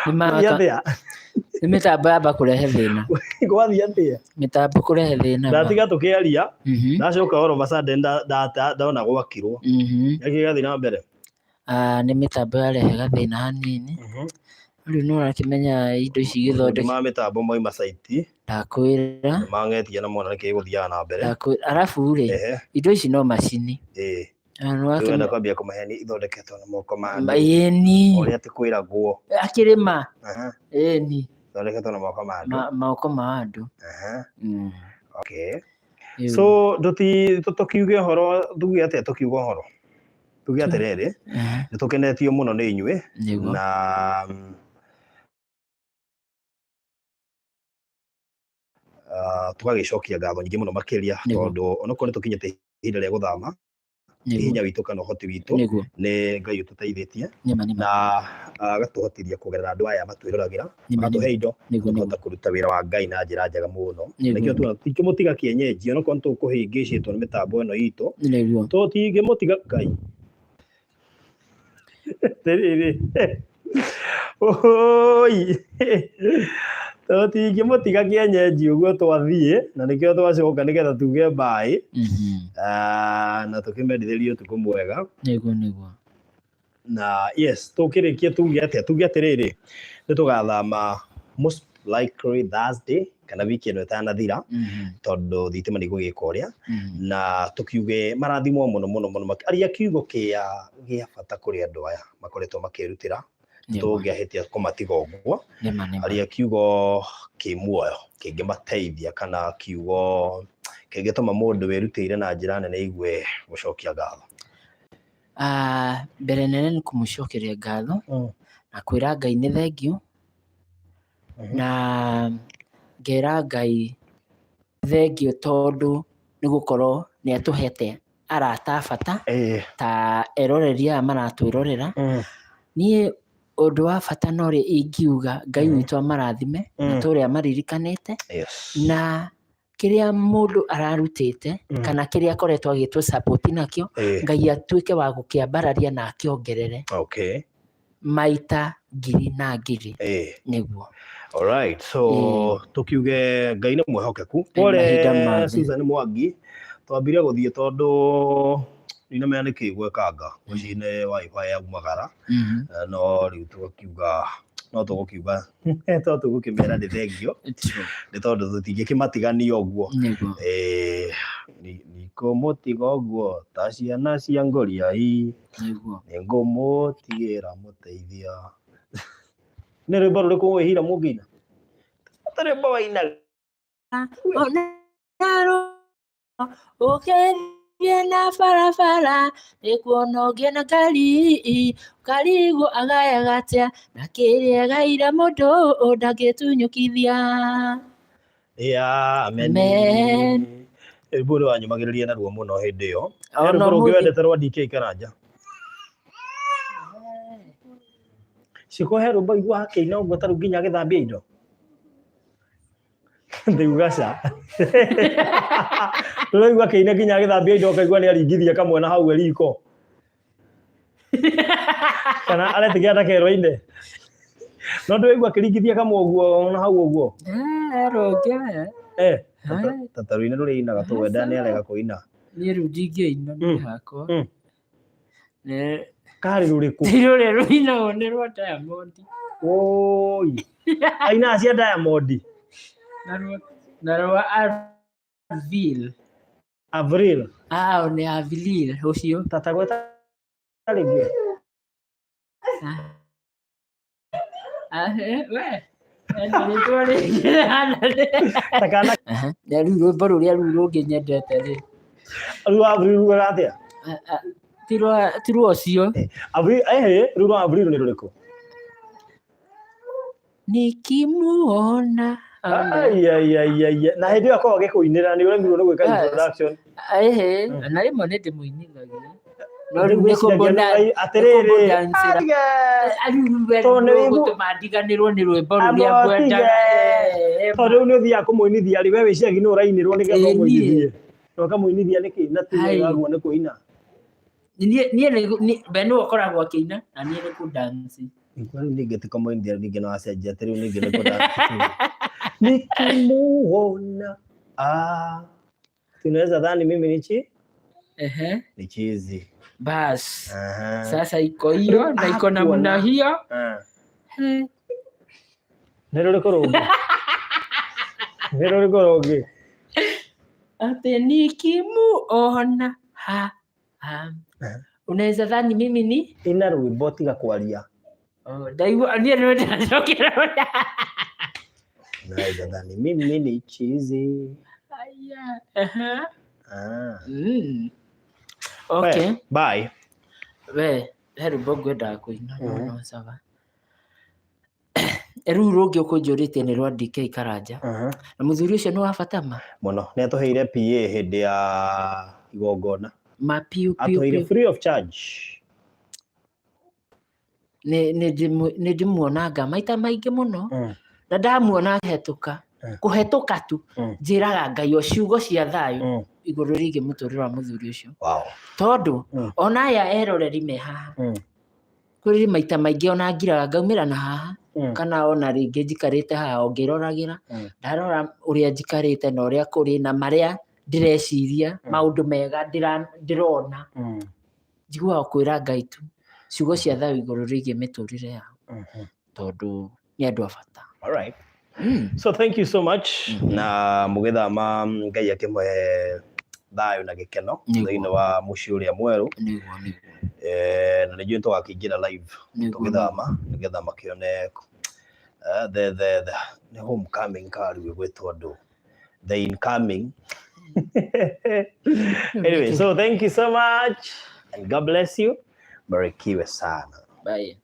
Nĩ Gwathiĩ atĩa? Nĩ mĩtambo yamba kũrehe thĩna. Gwathiĩ atĩa? Mĩtambo kũrehe thĩna. Ndatiga tũkĩaria, ndacoka all of a sudden ndona gwakirwo. Nĩkĩ gĩathiĩ na mbere? Ah, nĩ mĩtambo yarehe gathĩna hanini. Rĩu nĩ ũrakĩmenya indo ici Mafundi igĩthondeka ma mĩtambo mauma site ndakwĩra nĩmang'etie na mona nĩkĩ gĩgũthiaga na mbere. Ndakwĩra arabu rĩ, indo ici no macini. Na nĩ Rĩu wakĩmenya- wenda kwambia kũmahenia ithondeketwo na moko ma andũ. Ĩni. Ũrĩa atĩ kwĩragwo. Akĩrĩma. Ĩni. Ithondeketwo na moko ma andũ. Moko ma andũ. Okay. Rĩu- So tũkiuge ũhoro, tuge atĩa tũkiuga ũhoro? Tuge atĩrĩrĩ, nĩ tũkenetio mũno nĩ inyuĩ na tũgagĩcokia ngatho nyingĩ mũno makĩria, tondũ onokorwo nĩ tũkinyĩte ihinda rĩa gũthama, ti hinya witũ kana ũhoti witũ, nĩ Ngai ũtũteithĩtie na agatũhotithia kũgerera andũ aya matwĩroragĩra, magatũhe indo, tũkahota kũruta wĩra wa Ngai na njĩra njega mũno. Nĩkĩo tuona tũtingĩmũtiga kĩenyenji, onokorwo nĩ tũkũhĩngĩcĩtwo nĩ mĩtambo ĩno itũ, tũtingĩmũtiga Ngai. Atĩrĩrĩ, ũi, tũtingĩmũtiga kĩenyenji ũguo twathiĩ, na nĩkĩo twacoka nĩgetha tuge mbaĩ, na tũkĩmendithĩrie ũtukũ mwega. Nĩguo nĩguo. Na yes, tũkĩrĩkia tuge atĩa? Tuge atĩrĩrĩ, nĩ tũgathama most likely Thursday kana wiki ĩno ĩtanathira, tondũ thitima nĩ igũgĩka ũrĩa, na tũkiuge marathimwo mũno mũno mũno. Aria kiugo kĩa gĩa bata kũrĩ andũ aya makoretwo makĩrutĩra, tũngĩahĩtia kũmatiga ũguo. Nĩma nĩma. Aria kiugo kĩ muoyo kĩngĩmateithia, kana kiugo kĩngĩtũma mũndũ wĩrutĩire na njĩra nene aigue gũcokia ngatho. Ah, mbere nene nĩ kũmũcokeria ngatho na kwĩra Ngai nĩ thengiũ, na ngera Ngai thengiũ tondũ nĩ gũkorwo nĩ atũhete arata a bata ta eroreri aya maratwĩrorera. Niĩ ũndũ wa bata na ũrĩa ingiuga, Ngai witũ amarathime na tũrĩa amaririkanĩte, na kĩrĩa mũndũ ararutĩte kana kĩrĩa akoretwo agĩtũ support nakĩo, Ngai atuĩke wa gũkĩambararia na akĩongerere maita ngiri na ngiri. Nĩguo. Alright, so tukiuge Ngai nĩ mwĩhokeku. Ngai mahinda Pole mothe. Susan Mwangi, twambire gũthiĩ tondũ ndinamenya nĩkĩ gwekanga mũciĩ-inĩ WiFi yaumagara. No rĩu tũgakiuga no tũgũkiuga to tũgũkĩmera nĩ thengio, nĩ tondũ tũtingĩkĩmatigania ũguo. Nikũmũtiga ũguo ta ciana cia ngoriai, nĩngũmũtigĩra mũteithia. Nĩ rwĩmbo rũrĩkũ wĩhira mũngĩina? Ta rwĩmbo wainaga. Ũkĩthiĩ na barabara nĩkuona ũngĩ na ngari, ũkarigwo agayaga atĩa, na kĩrĩa agaire mũndũ ndangĩtunyũkithia. Yeah, amen. Amen. Rwĩmbo rũrũ wanyumagĩrĩria naruo mũno hĩndĩ ĩyo. Ona He rwĩmbo rũngĩ ũmũthĩ. wendete rwa DK Karanja? Ciko he rwĩmbo igua akĩina ũguo ta rĩu nginya agĩthambia indo. Ndĩuga ca. Ndĩraigua akĩina nginya agĩthambia indo ũkaigua nĩ aringithia kamwe na hau riko. Kana aretigĩra ndakerwo aine. No ndĩraigua akĩringithia kamwe ũguo na hau ũguo. Eh, rũngĩ we. Eh, tata rũine rũrĩa ainaga tũwenda nĩ arega kũina. Niĩ rĩu ndingĩina niĩ hakwa. Karĩ rũrĩkũ? Ti rũrĩa rũinagwo nĩ rwa Diamond. Woi. Ainaga cia Diamond. Na rwa Avril. Avril. Ah, nĩ Avril ũcio. Tata gweta rĩngĩ. Ah, we. Ena rĩtwa rĩngĩ rĩhana Ta kana Na rĩu rwĩmbo rũrĩa rĩu rũngĩ nyendete rĩ. Rĩu Avril rugaga atĩa? Ti rwa ũcio. Avril, rĩu rwa Avril nĩ rũrĩkũ? Nikimuona. Ai, ai, ai, ai. Na hĩndĩ ĩyo akoragwo agĩkũinĩra nĩ ũremirwo nĩ gwĩka introduction. Ehe, na rĩmwe nĩ ndĩmũinithagia. No rĩu nĩ Ngwĩciragia kũmbona atĩrĩrĩ, nĩ atige. Rĩu Tondũ nĩ wĩigu- gũtũma ndiganĩrwo nĩ rwĩmbo rũrĩa Amo, ngwendaga. tige. Tondũ rĩu nĩ ũthiaga kũmũinithia rĩ, we wĩciragia nĩ ũrainĩrwo nĩgetha Ĩĩ, niĩ. ũmũinithie. Na ũkamũinithia nĩkĩ? Na ti Ai. wega guo nĩ kũina. Niĩ niĩ nĩ- niĩ- we nĩwe ũkoragwo akĩina na niĩ nĩ kũ dance. Rĩu ningĩ ti kũmũindia ningĩ no acenjia atĩ rĩu ningĩ nĩ kũnda nikimuona ah tunaweza dhani mimi ni chi Ehe. ni chizi Bas. Aha. Sasa iko hiyo na iko namna Akuona. hiyo. Ah. Eh. Nĩ rũrĩkũ rũngĩ nĩ rũrĩkũ rũngĩ Ati nikimuona ha ha. Eh. Unaweza dhani mimi ni ina rwĩmbo tiga kwaria oh, ndaigua niĩ nĩ ndĩracokera. Unaweza dhani mimi ni chizi Aya. Aha. ah. Okay. We, bye We, he rwĩmbo ngwendaga kũina no Mhm. no sawa. Rĩu rũngĩ ũkũnjũrĩtie nĩ rwa DK Karanja. Na mũthuri ũcio nĩ wa bata ma? Mũno nĩ atũheire PA hĩndĩ ya igongona Ma piũ piũ atũheire piũ. free of charge Nĩ nĩ ndĩmuonanga maita maingĩ mũno na ndamuona akĩhetũka kũhetũka tu njĩraga Ngai o ciugo cia thayũ igũrũ rĩgiĩ mũtũrĩre wa mũthuri ũcio wow. tondũ ona aya eroreri me haha kũrĩ maita maingĩ ona ngiraga ngaumĩra na haha kana ona rĩngĩ njikarĩte haha o ngĩroragĩra ndarora ũrĩa njikarĩte na ũrĩa kũrĩ na marĩa ndĩreciria maũndũ mega ndĩrona njiguaga kwĩra Ngai tu ciugo cia thayũ igũrũ rĩgiĩ mĩtũrĩre yao tondũ nĩ andũ a bata. All right. So thank you so much na mũgĩthama Ngai akĩmũhe thayũ na gĩkeno Nĩguo. thĩinĩ wa mũciĩ ũrĩa mwerũ Nĩguo nĩguo. Eh, na nĩnjũĩ tũgakĩingĩra live Nĩguo. tũgĩthama nĩgetha makĩone eh, the nĩ homecoming karĩ gwĩtwo andũ the incoming anyway so thank you so much and God bless you barikiwe sana Bye.